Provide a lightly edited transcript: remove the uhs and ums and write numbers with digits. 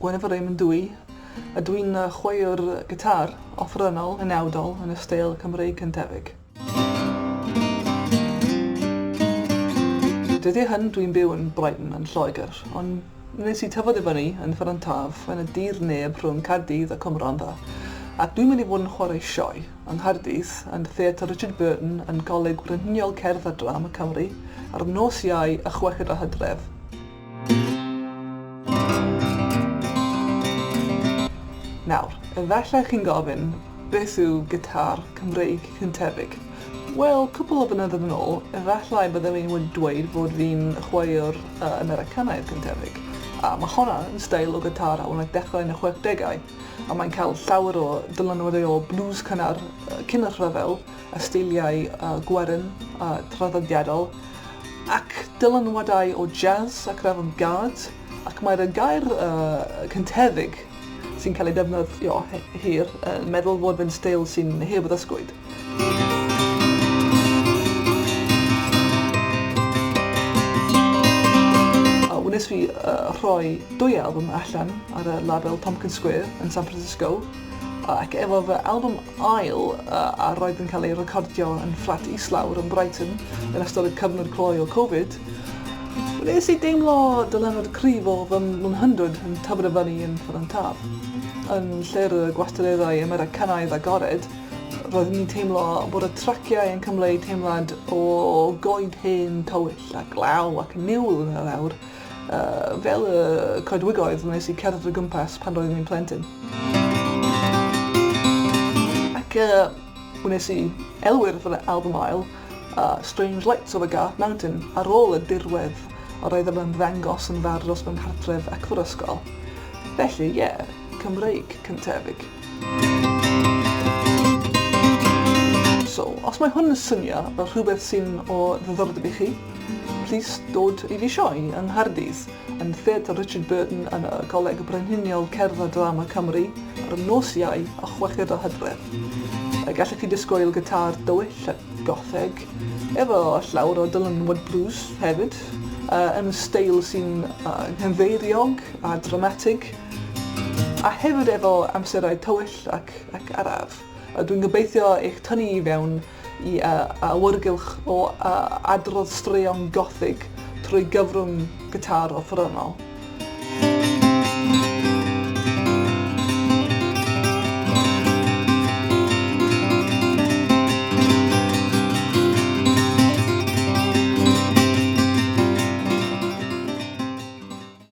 Gwynfor Raymond dw i, a dwi'n chwaraewr gitâr offerynnol unawdol yn y steil Cymreig cyntefig. Dyddiau hyn dwi'n byw yn Brighton yn Lloegr, ond wnes i tyfod i fyny yn Ffynnon Taf yn y dir neb rhwng Caerdydd a Cwm Rhondda, ac dwi'n mynd i fod yn chwarae sioe yng Nghaerdydd yn Theatr Richard Burton yn Goleg Brenhiniol Cerdd a Drama Cymru ar nos Iau y chweched o Hydref. Nawr, efallai chi'n gofyn, beth yw gitâr Cymreig cyntefig? Wel, cwpl o flynyddoedd yn ôl, efallai byddem i'n wedi dweud fod fi'n chwaraewr uh, Americanaidd cyntefig. A mae honna yn steil o gitâr a wnaeth dechrau yn y chwechdegau, a mae'n cael llawer o dylanwadau o blues cynnar cyn y rhyfel, a steiliau uh, gwerin uh, traddodiadol, ac dylanwadau o jazz ac yr avant-garde, ac mae'r gair uh, cyntefig sy'n cael ei defnyddio hir yn meddwl fod fe'n steil sy'n heb ddysgwyd. A wnes fi uh, rhoi dwy album allan ar y label Tompkins Square yn San Francisco, ac efo fy album ail a roedd yn cael ei recordio yn fflat islawr yn Brighton yn ystod y cyfnod cloi o Covid, wnes i deimlo dylanwad cryf o fy mlynhyndod yn tyfod i fyny yn Ffynnon Taf. Yn lle'r gwastadeddau Americanaidd agored, roeddwn i'n teimlo bod y traciau yn cymleu teimlad o goed hen tywyll a glaw ac niwl yn yr awr, fel y coedwigoedd wnes i cerdded o gwmpas pan roeddwn i'n plentyn. Ac wnes i elwir fy album ail Strange Lights Over Garth Mountain ar ôl y dirwedd a roedd yn ymddangos yn fawr dros fy nghartref ac fy ysgol. Felly, ie, yeah, Cymreig cyntefig. So, os mae hwn yn swnio fel rhywbeth sy'n o ddiddordeb i chi, Plîs dod i fi sioe yng Nghaerdydd, yn Theatr Richard Burton yn y Coleg Brenhiniol Cerdd a Drama Cymru ar nos Iau y chweched o Hydref. Gallech chi disgwyl gitâr dywyll a gotheg, efo llawer o dylanwad blues hefyd, yn steil sy'n gynddeiriog a dramatig, a hefyd efo amserau tywyll ac, ac araf. Dwi'n gobeithio eich tynnu i fewn i awyrgylch o adrodd straeon gothig trwy gyfrwng gitâr offerynnol.